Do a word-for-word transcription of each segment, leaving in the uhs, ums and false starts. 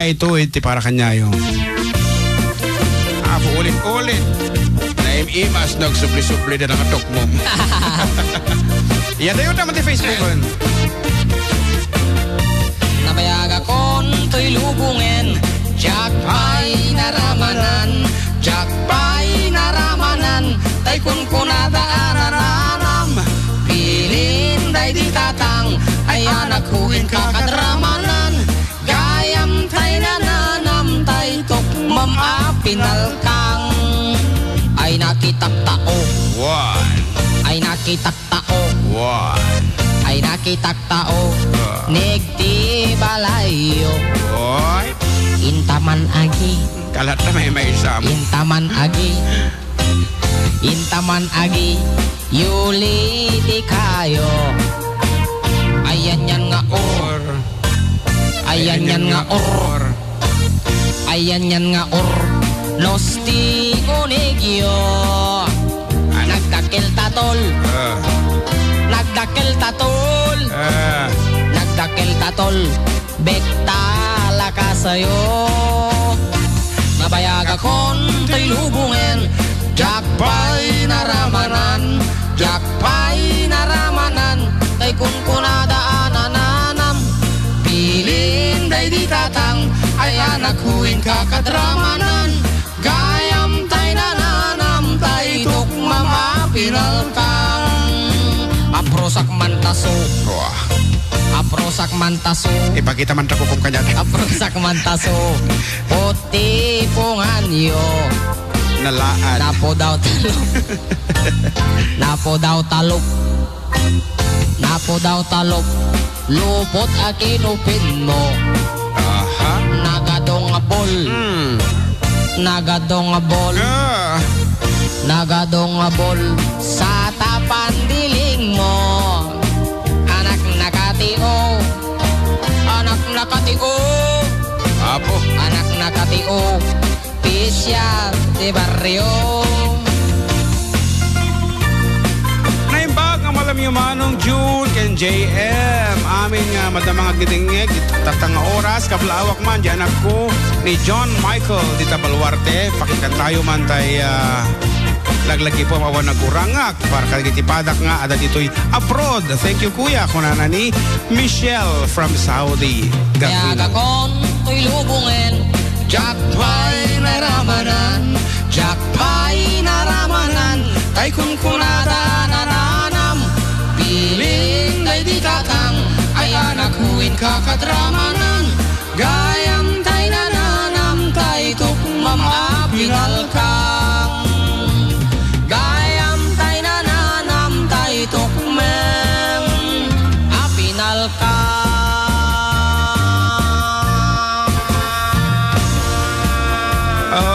Ito iti para kaniayo. Apo, ulit-ulit. Naim-imas, nagsubli-subli da nga tukmom. Iyadayo ta man ti Facebook-en. Nabayagakon toy lubongen, diak pay naramanan, diak pay naramanan, tay kunkunada a nananam. Bilin daydi tatang, ay anakko inka kadramanan. Gayam tay nananam tay tukmam a pinalkang. Ay nakitak tao. One. Ay nakitak tao. One. Ay nakitak tao. Ah. Nigti balayyo. Oy. Intaman agi. Kalat na may may isam. Intaman agi. Intaman agi, yuli ti kayo. Ayan yan nga or. Or. Ayan yan nga or. Ayan yan nga or. Nos ti unegyo. Ano? Nagdakkel tatol. Ah. Nagdakkel tatol. Ah. Nagdakkel tatol. Bigta la kasayo. Nabayagakon toy lubongen, diak pay naramanan, diak pay naramanan, tay kunkunada a nananam. Bilin daydi tatang, ay anakko inka kadramanan. Gayam tay nananam tay tukmam a pinalkang. Aprosak man taso. Wah. Aprosak man taso. Ipakita man ta kukum kanya. Aprosak man taso. Puti punganyo. Nalaan. Napo daw talop. Napo daw talop. Napo daw talop. Lupot a kinupin mo. Aha. Nagadong a bol. Hmm. Nagadong a bol. Ah. Nagadong a bol. Sa tapan diling mo. Anak nakatio. Anak nakatio. Apo. Anak nakatio. Pisya ti barrio. Naimbag nga malamyo Manong June ken J M. Amin nga madama nga agdingngeg, tatta nga oras, kablawak man, di anakko ni John Michael dita Baluarte. Pakinggan tayo man tay, ah, laglagipem awan nagurangak. Para kadagiti padak nga adda ditoy abroad. Thank you, kuya. Kunana ni Michelle from Saudi. Gavino. Nabayagakon toy lubongen, diak pay naramanan, diak pay naramanan, tay kunkunada a nananam. Bilin daydi tatang, ay anakko inka kadramanan. Gayam tay nananam tay tukmam a pinalkang. Gayam tay nananam tay tukmam a pinalkang.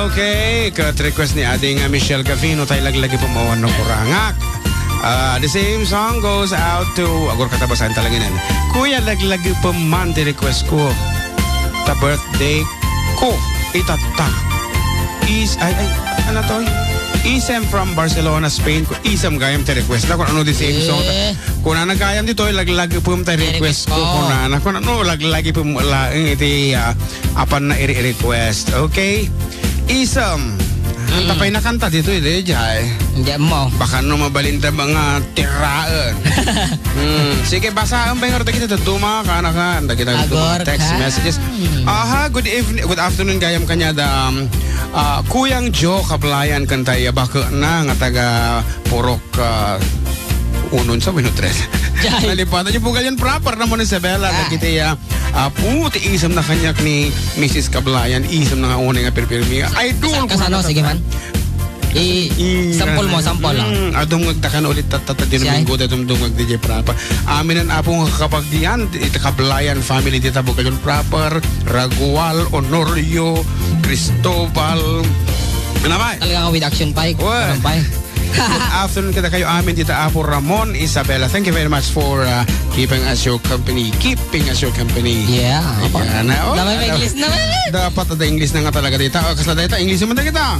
Okay, ket request ni Ading, ah, Michelle Gavino, tay laglagipem awan nagurangak. Ah, the same song goes out to, agur katabasan talaga nan. Kuya, laglagipem man ti request ko. Ta birthday ko. Itatta. Is, ay, ay, ano to? Isem from Barcelona, Spain. Isem gayam ti request na. Kung ano the same song. Eh. Kung ano gayam dito, laglagipem ti request ko. Request ko. Kung ano, kung ano, laglagipem laeng iti, ah, apan na i-request. Okay? Isem. Anta pay nakanta dito, ide, jay. Hindi mo. Baka no mabalinda mga tiraen. Hmm. Sige, basaen pa yung orta kita, duma, kana ka, anda kita, duma, text messages. Aha, good evening, good afternoon, gayam kanya da, um, ah, Kuyang Joe Kablayan, kanta iya, baka na, nga taga Purok, ah, unon sa Winotres. Jay. Nalipatan niyo po ganyan proper naman, Isabela, ah, nakita iya. Apo, ti isem na kaniak ni Missus Kablayan, isem na nga unay nga pirpirmi. Idol ko na kasano, sige man. I, i, sample mo, sample lang. Mm, adum ngagtakan ulit tatta, tatta, di Siya, eh. Domingo, adum ngag D J Prapa. Aminan apo nga kapagdian, iti Kablayan family, dita Bukaynon proper, Ragual, Honorio, Cristobal. Ano ba? Talaga nga with action, Pike. Well. Ano, Pike? Good afternoon kadakayo amin dita, Apo Ramon, Isabela. Thank you very much for, uh, keeping us your company. Keeping us your company. Yeah, apa? Ayan, oh, dapat may ano, English na, may English. Dapat ada English na nga talaga dita. Oh, kasla dita, English naman kita.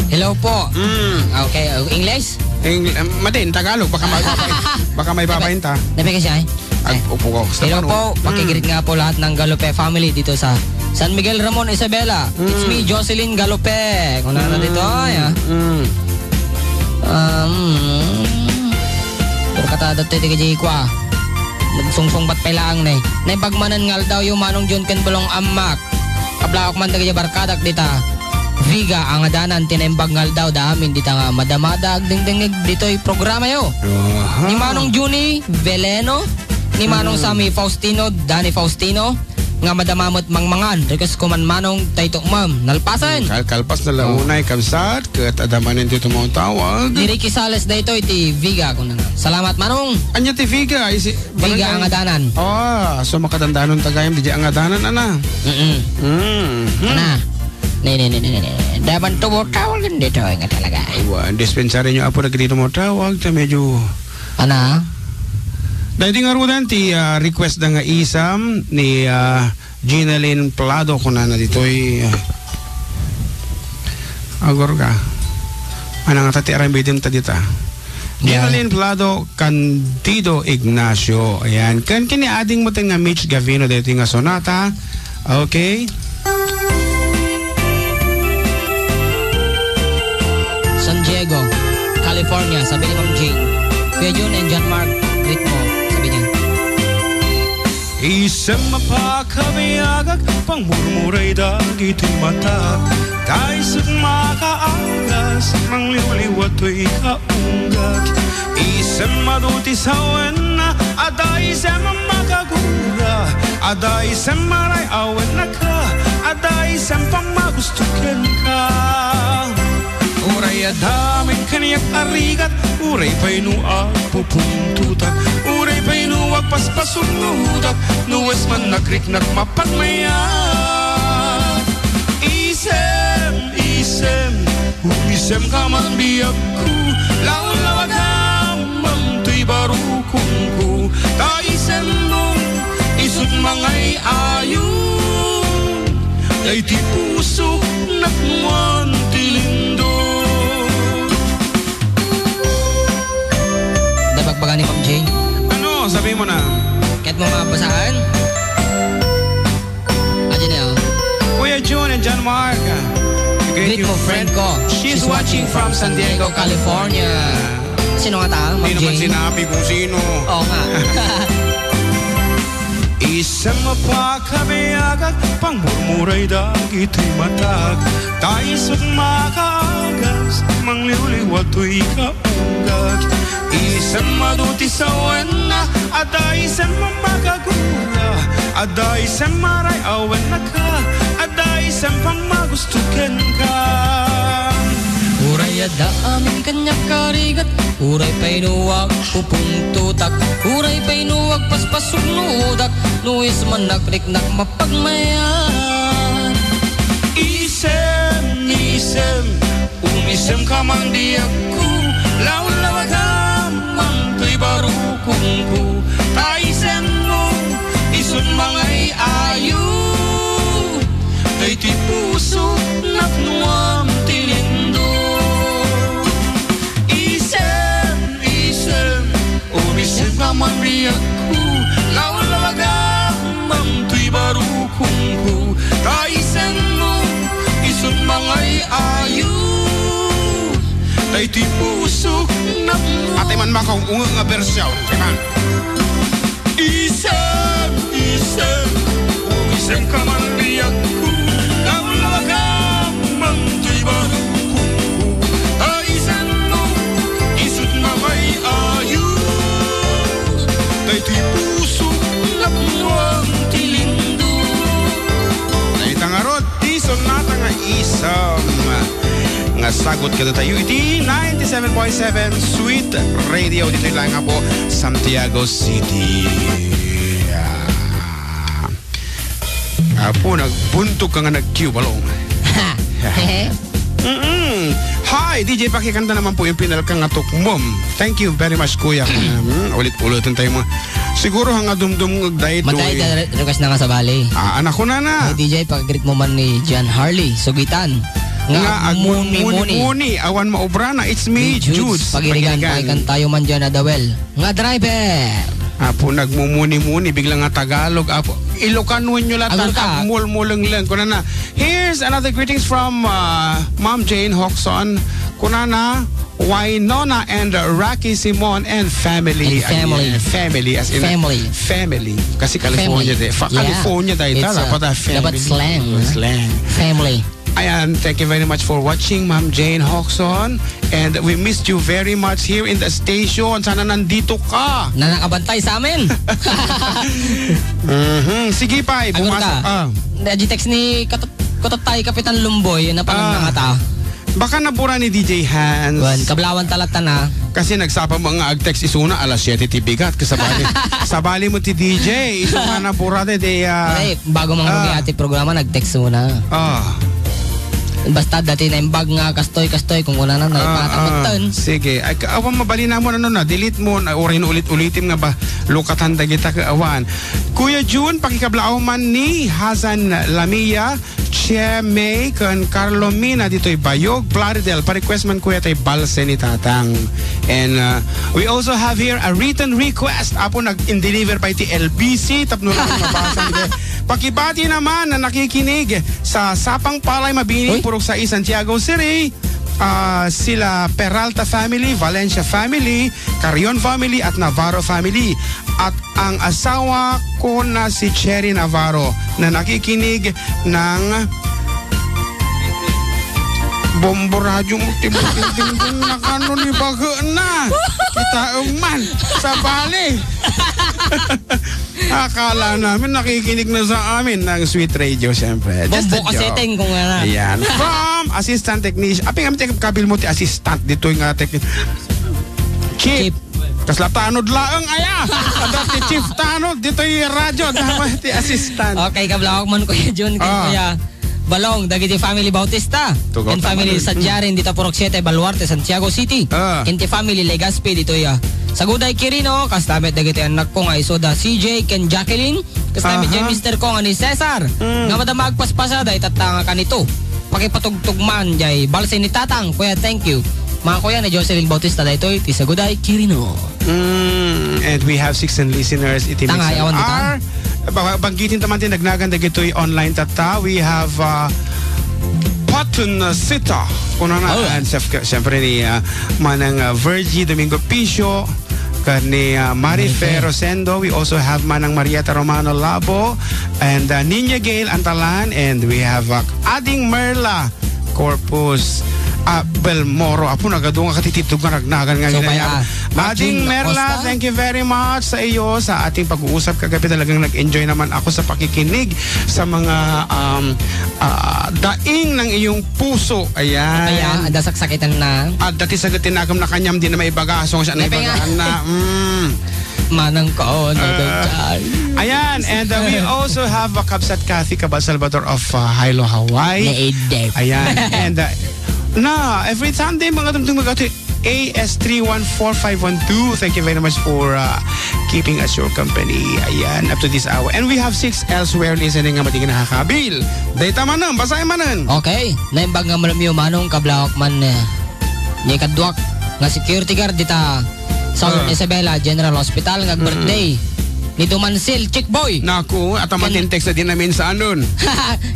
Hello po. Mm. Okay, uh, English? Eng-, um, madin, Tagalog. Baka may babain. Baka may babain ta. Nabi ka siya, eh? Ag-, upo ko. Hello po. Mm. Pakigreet nga po lahat ng Galupe family dito sa San Miguel Ramon Isabela. It's me, Jocelyn Galope. Kunana dito, ay, ah. Mm. Um, puro katada to, iti kajay kwa. Nagsungsungbat pay laang, ne. Naimbag manen nga aldaw, yo Manong John ken Balong Ammak. Kablaok man dagiti barkadak dita. Viga, angadanan, ti naimbag nga aldaw, da amin dita nga madamada, agdengdengngeg ditoy programa yo. Aha. Ni Manong Juni Veleno, ni Manong Sammy Faustino, Danny Faustino, nga madama met mangmangan. Request ko man, Manong, daytoy met. Nalpasen. Kal-, kalpas na la unay, kabsat, ket adda manen ti tumawtawag. Ni Ricky Sales daytoy ti Viga, kunana. Salamat, Manong. Ania ti Viga? Isi-, Viga barangay? Angadanan. Ah, so makadandanon ta gayam, di Angadanan, ana. Mm-mm. Mm. Hmm. Ana. Ne, ne, ne, ne, ne. Daman tumawtawag ditoy nga talaga. Wa, dispensaryo, Apo, dagiti tumawtawag, ta medyo Ana? Daydi ngaruden ti, ah, request da nga isem ni, ah, Ginalyn Plado, kunana ditoy, ah, agor ka. Ana nga ta ti aramidem ta dita? Yan. Ginalyn Plado, Candido Ignacio. Ayan. Ken kini ading mo nga Mitch Gavino daytoy nga sonata. Okay. San Diego, California, sabi ni Ma'am Jane. Kuya Jun and John Mark, greet mo, sabi niya. Isem a pakabiagak, pangmurmuray dagiti matak. Ta isut makaagas, mangliwliwa toy kaunggat. Isem adu ti sawenna, adda isem a makagura, adda isem a ray-awennak, adda isem pammagusto kenka. Uray adda amin kaniak a rigat, uray pay no agpupuntotak, uray pay no agpaspasugnodak, no isem a nagriknak mapagmayat. Isem, isem, umisemka man biagko, lawlawagam man toy barukongko, ta isemmo, isut mangay-ayo, daytoy pusok napnuan ti lindol. Dapagpaga ni Ma'am Jane. Ano, sabi mo na. Kahit mo mabasaan? Ayan na, oh. Kuya Jun and John Mark. Greet mo, friend ko. She's watching from San Diego, California. Sino nga ta, Ma'am Jane? Hindi naman sinabi kung sino. Oo nga. Isem a pakabiagak, pangmurmuray dagiti matak. Ta isut makaagas, mangliwliwa toy kaunggat. Isem adu ti sawenna, adda isem a makagura, adda isem a ray-awennak, adda isem pammagusto kenka. Uray adda amin kaniak a rigat, uray pay no agpupuntotak, uray pay no agpaspasugnodak, no isem a nagriknak mapagmayat. Isem, isem, umisemka man biagko, lawlawagam man toy barukongko, ta isemmo, isut mangay-ayo, daytoy pusok napnuan ti lindol. Isem, isem, umisemka man biagko, lawlawagam man toy barukongko, ta isemmo, isut mangay-ayo, daytoy pusok napnuan. Ate man makaung-ungeg nga bersyon, ate man. Isem, isem, umisemka man biagko, lawlawagam man toy barukongko, ta isemmo, isut mangay-ayo, daytoy pusok napnuan ti lindol. Dayta ngarud ti sonata nga isem nga sagut kadatayo iti ninety-seven point seven Sweet Radio ditoy laeng Apo, Santiago City. Ah. Apo, nagbuntog ka nga nag-cue, Balong. Mm-mm. Hi, D J, pakikanta naman po yung pinalka nga tukmom. Thank you very much, Kuya. Mm, ulit-ulitin tayo mga, siguro hanga dumdum dahil Matay doy. Ka re-, request na nga sa bali. Ah, anak ko na na. Hi, D J, pakigreet mo man ni John Harley, Sugitan. Nga Nga agmuni-muni. Agmuni-muni, awan maubra na. It's me, Ni Judes, Judes Pagirigan, Pagirigan. Paikan tayo man dyan, Adawel. Nga driver. Apo, nagmumuni-muni, bigla nga Tagalog, apo. Ilocanonyo latan, agurka, agmulmulengleng. Kunana, here's another greetings from, uh, Ma'am Jane Hoxon. Kunana, Winona and Rocky Simon and family. And family. Ayan, family, as in family. Family. Kasi California, family. Day. Fa-, yeah. California, day, it's, ta, uh, dapat, ah, dapat family. Slang, huh? Slang. Family. Ayan, thank you very much for watching, Ma'am Jane Hoxon. And we missed you very much here in the station. Sana nandito ka. Na nakabantay sa amin. Mhm. Sige, pay, agurka. Bumasa. Ah. Nadi text ni Kat-, Katattay Kapitan Lumboy, na panang, ah, nangata. Baka nabura ni D J Hans. Wan, kablawan talatan, ah. Kasi nagsapa mo nga ag-text isuna alas siyete ti bigat. Kasabali, sabali mo ti D J. Isuna nabura ti, ti, ah, pare, bago mang, ah, rumiat ti programa, nag-text una. Ah. Basta dati naimbag nga kastoy, kastoy, kung una na, ah, naipatamatan. Sige. Ay, ka-, awan mabalin mo, ano na, delete mo, na, uray no ulit-ulitin nga ba, lukatan dagita ka, awan. Kuya Jun, pakikablaaw man ni Hasan Lamia, Che May, kan Carlo Mina, ditoy Bayog, Plaridel, pa-request man, kuya, tay balse ni Tatang. And, uh, we also have here a written request. Apo, nag-in-deliver pa iti L B C, tapno lang mabasa nito. Pakibati naman na nakikinig sa Sapang Palay Mabini, uy, Purok Sais, Santiago City, ah, sila Peralta family, Valencia family, Carrion family, at Navarro family. At ang asawa ko na si Cherry Navarro na nakikinig ng Bombo Radyo mo, timbang-timbang na kano ni baga na. Kita man, sabali. Akala namin nakikinig na sa amin ng Sweet Radio, siyempre. Just a joke. Bombo kaseteng kung ano. Ayan. From assistant technician. Aping, aping, kabil mo ti assistant dito nga technician. Chief. Chief. Kasla tanod laeng, aya. Adda ti chief tanod ditoy radyo, dama ti assistant. Okay, kablawak man, Kuya Jun, ken, ah, Kuya Balong, dagiti family Bautista. Tugaw ken ta family man. Sadjarin, dita Purok Siete, Baluarte, Santiago City. Ah. Ken ti family Legaspi, ditoy, ah, Saguday, Quirino, kasta met dagiti annakko nga isuda C J ken Jacqueline. Kasta met, aha, diay mister ko nga ni Cesar. Mm. Nga madama agpaspasada, itatta nga kanito. Pakipatugtog man, diay balse ni Tatang, Kuya, thank you. Mga kuya ni Jocelyn Bautista, daytoy, ti Saguday, Quirino. Mm, and we have sixteen listeners, iti Tangay, Mixer awan dita. R. Ba-, banggitin ta man ti nagnagan dagitoy online tatta. We have, uh, Patton, uh, Sita. Kuno na, oh, and sef-, siyempre ni, uh, Manang, uh, Virgie Domingo Picio. Kani, ah, Marife Marife Rosendo. We also have Manang Marieta Romano Labo and, ah, Niña Gail Antalan. And we have, ah, Ading Merla Corpus, ah, Belmoro. Apo, nagadunga katititog nga nagnagan nga. So, yun ay, kaya, ah, Ading Martin Merla, Acosta, thank you very much sa iyo, sa ating pag-uusap kagabi. Talagang nag-enjoy naman ako sa pakikinig sa mga, um, ah, daing ng iyong puso. Ayan. Kaya, adda saksakitan na. Adda ti saget ti nakemna kaniam, di na maibaga. Asong siya na ibagaan na. Mm. Manang ko, uh, ayan, and, uh, we also have a Kabsat Kathy Cabal Salvador of, uh, Hilo, Hawaii. Naidep. Ayan, and, uh, na, every Sunday, mga tumtong magati, A S three one four five one two. Thank you very much for, uh, keeping us your company. Ayan, up to this hour. And we have six elsewhere listening nga madi nga nakakabil. Dayta manen, basaen manen. Okay. Naimbag nga malem yo, Manong, kablawak man, eh, ni kaduak nga security guard dita Southern, ah, Isabela General Hospital nga, mm, birthday ni Dumansil, Chick Boy. Naku, at ang ken-, matintext na din namin sa anon.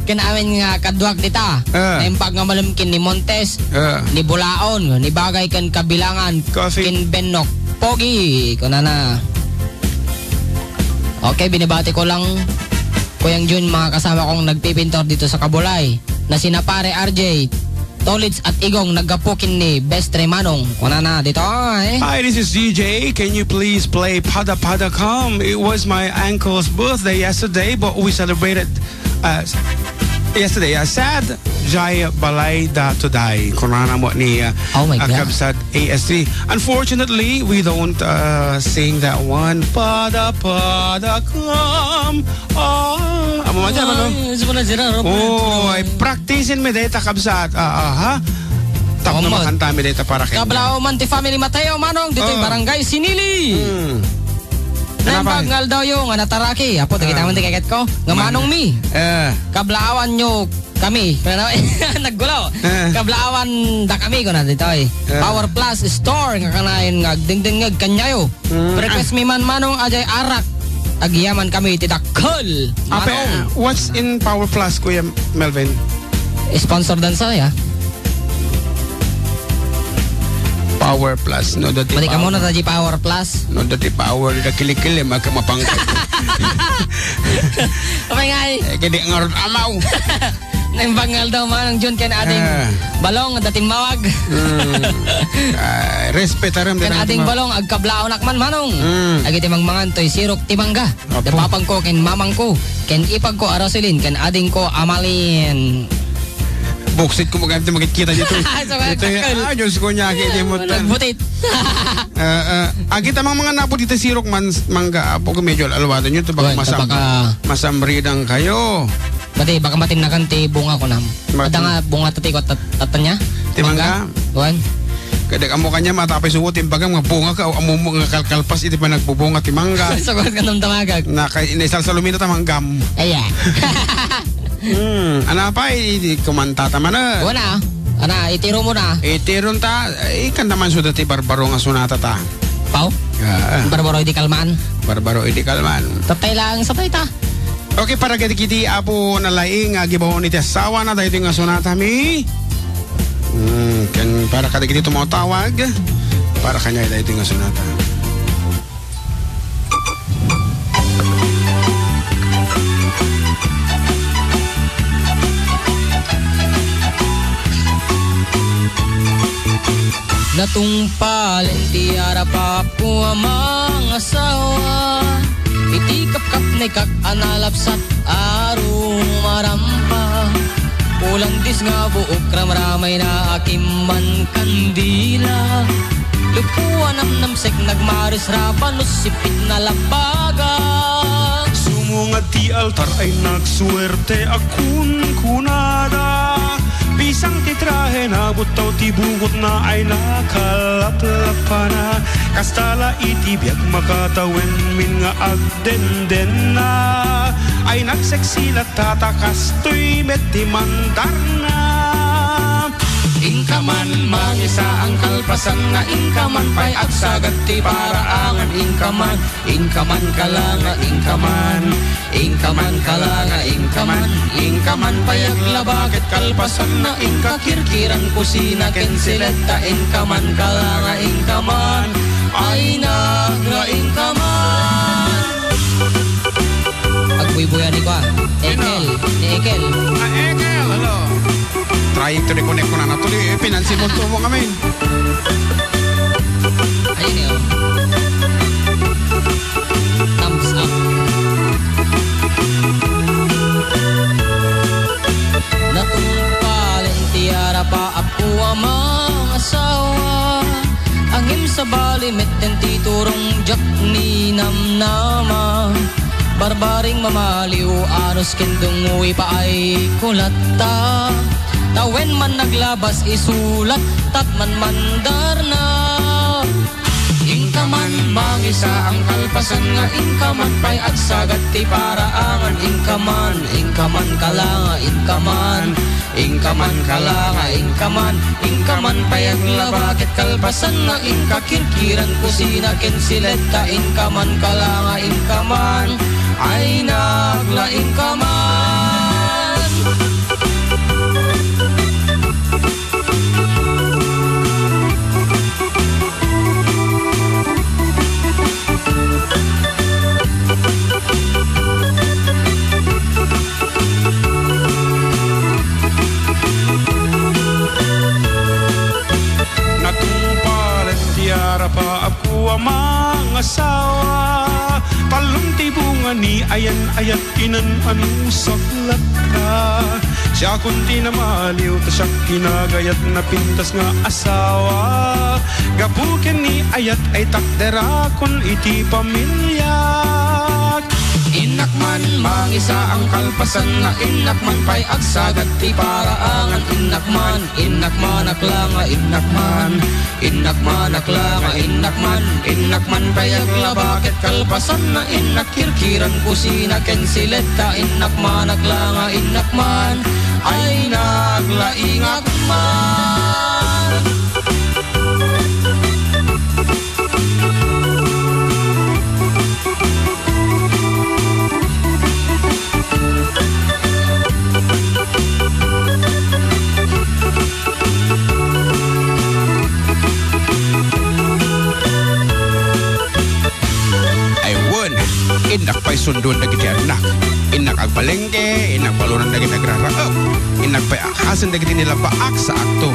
Ken amin nga kaduak dita. Ah. Naimbag nga malem ken ni Montes, ah, ni Bulaon, ni Bagay ken Kabilangan, Coffee. Ken Benok. Pogi, kunana. Okay, binibati ko lang, Kuyang Jun, mga kasama kong nagpipintor dito sa Kabulay, na sina Pare R J, Tolits at Igong, naggapu ken ni Bestre Manong. Kunana dito, eh. Hi, this is D J. Can you please play Pada Pada Come? It was my uncle's birthday yesterday, but we celebrated, uh, yesterday. Uh, sad Jai Balay da today. Kunana mo ni, uh, oh my, uh, God. Kabsat A S T. Unfortunately, we don't, uh, sing that one. Pada, pada, come. Ah, amo man dyan, ano? Ay, sa mga zira, Robert. Oh, ay, practice-en mi dayta, kabsat. Ah, ah, ha? Tapno makanta mi dayta para kay. Kablaaw man ti family Mateo, Manong, ditoy, ah, Barangay Sinili. Hmm. Naimbag nga aldaw yo nga nataraki. Apo, dagita man ti keket ko. Nga Manong mi. Eh. Kablaawan yo kami. Pero, naggulo. Eh. Kablaawan da kami, kuna ditoy. Eh. Power Plus Store, nga kanayon nga agdengdengngeg kaniayo. Mm. Request mi man, Manong, ajay arak. Agyaman kami iti dakkel. Ape, Manong. What's in Power Plus, Kuya Melvin? Sponsor dan saya. Power Plus, no, dati Balik ka power. Muna, taji Power Plus. No, dati power, da kilikili, maka mapangkal. Apay nga, eh? Eh, kadi ngarud amaw. Naimbag nga aldaw, Manong Jun, ken ading Ah. Balong, da timmawag. Hmm. Ah, respetaram Ken din ang ading timmawag. Balong, agkablaonak man, Manong. Hmm. Dagiti mangmangan toy sirok ti mangga. Apo. Dapapangko ken mamangko, ken ipagko a Roselyn, ken adingko a Malin. Buksit ko magamit makikita dito. Sa mga Ito yung, dakkel. Ah, Diyos ko, niya, kaya di mo ta- Nagbutit. Ah, ah, agita mang mga napod dito sirok man, mangga, apo, kung medyo alwadan yun, ito baka Wen, masam-, tabaka. Masamridang kayo. Pati, baka matimnakan ti bunga ko nam. Mat- Ada nga bunga ta ti ko tat-, tatan niya? Ti mangga? Mangga? Wan? Kada amo kanya, matapay suot, ti baga, mga bunga ka, o amo mo nga kalkalpas, iti pa nagbubunga, ti mangga. Sugot ka nam tamagag. Naka-, naisalsalumina ta manggam. Aya. Hmm, ana pa, i-, i-, kumanta ta man, eh. Wana, ana, itiro mo na. Itiron ta, eh, kan naman suda ti barbaro nga sunata ta. Pau? Ah. Barbaro idi kalman. Barbaro idi kalman. Tatay lang, sapay ta. Okay, para kadagiti apo nalaing nga gibaon iti asawana, daytoy nga sunata mi. Mm, ken para kadagiti tumawtawag, para kaniak daytoy nga sunata. Natungpalen ti arap-apko a mangasawa. Iti kapkapnekak a nalapsat a rumarampa. Pulandis nga buok ramramayna a kimman kandila. Luppo a namnamsek nagmarisrapa no sipit na labaga. Sumungad ti altar ay nagsuerte a kunkunada. Pisang ti trahe, nabuttaw ti bukotna ay nakalaplapana. Kasta la iti biag makatawen min nga agdendenna. Ay nagseksi latta ta kastoy met ti mandarna. Inka man mangisaan kalpasanna, inka man pay agsagat ti paraangan, inka man Inka man kalanga, inka man. Inka man kalanga, inka man. Inka man pay aglaba ket kalpasanna, inka kirkiran kusina ken siletta, inka man kalanga, inka man. Ay, nagla, inka man. Agbuybuyan ni Kwa. Sino? Ekel. Ni Ekel. Ah, Ekel, hello. Trying to reconnect ko na nato. Di, eh, pinansin mo to mo kami. Ayun eh, oh. Thumbs up. Natungpalen ti arap-apko a mangasawa. Ngem sabali metten ti turong diak ninamnama. Barbaring mamaliw, anus ken dungngoy paay ko latta. Tawen man naglabas, isulat, tat man mandarna. Inka man mangisaan kalpasanna, inka man pay agsagat ti paraangan, inka man, inka man kalanga, inka man, inka man kalanga, inka man, inka man pay aglaba ket kalpasanna, inka kirkiran kusina ken siletta, inka man kalanga, inka man, ay, nagla, inka man. Natungpalen ti arap-apko a mangasawa. Talon ti bunga ni ayan-ayat, inan-anusak latta. Siakon ti namaliw, ta siak ti nagayat, napintas nga asawa. Gapu ken ni ayat ay takderakon iti pamiliak. Innak man mangisaan kalpasanna, innak man pay agsagat ti paraangan, innak man, innak man aklanga, innak man. Innak man aklanga, innak man, innak man pay aglaba ket kalpasanna, innak kirkiran kusina ken siletta, innak man aklanga, innak man, ay, naglaingak man. sundon dagiti annak. Innak agpalengke, innak palunan dagiti agraraep. Innak pay akasen dagiti nilabaak sa akto.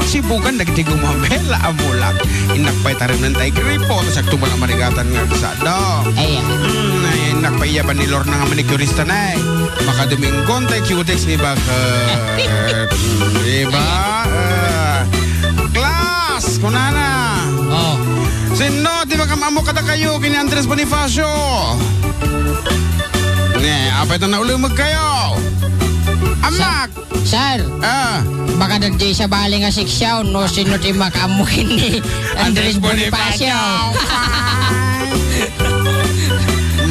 Sibugan dagiti gumamela a mulak. Innak pay taremnen tay gripo, ta sakto man a marigatan nga agsada. Ay, ah. Mm, ay, innak pay iyaban ni Lorna nga manicurista na, eh. Makadominggon tay cutex ni Baket. Mm, diba? Ah, class! Kunana! Oh. Sinno ti makaammo kadakayo ken ni Andres Bonifacio? Ne, apay ta naulemegkayo? Ammak! Sir, ah, baka dagiti sabali nga seksyon, no, sinno ti makaammo ken ni Andres Bonifacio?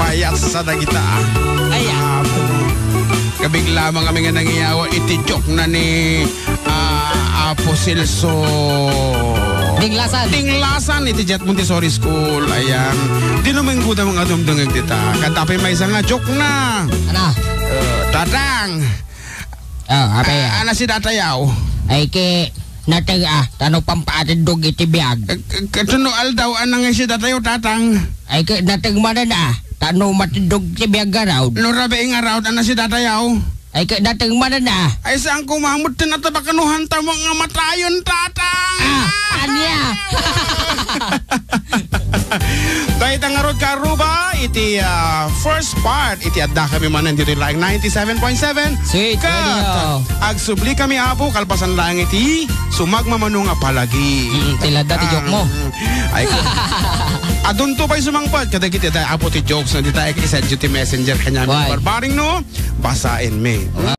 Mayat sa dagita, ah. Ay, ah. Apo. Kabigla man kami nga nangiyawa iti joke na ni, ah, Apo Celso Dinglasan. Dinglasan iti Jet Montessori School. Ayan. Dinumenggo da mga dumdungag dita. Kadta pay maysa nga joke na. Ano? Eh, Tatang. Oh, apay, ah, ah. Ana si Datayaw? Ay, ket nateg, ah, tano pampaatindog iti biag. Eh, k-, k-, tuno aldaw, ana nga si Datayaw, Tatang? Ay, ket nateg manen, ah, tano matindog iti biag nga raod. No rabii nga raod, ana si Datayaw? Ay, ket nateg manen, ah. Ay, saan ko mamutin at baka no hanta mo nga matayon, Tatang? Ah, ania? Dayta ngarud, Karuba, iti, ah, first part, iti adda kami manen ditoy laeng ninety-seven point seven. Sweet Kat, Radio. Agsubli kami, Apo, kalpasan laeng iti sumagmamano nga palagi. Mm, ti ladda ti joke mo. Ay, adunto pay sumangpet, kadagiti adda, Apo, ti jokes na dita, isedyo ti messenger kanya, Why? Barbaring, no? Basaen mi.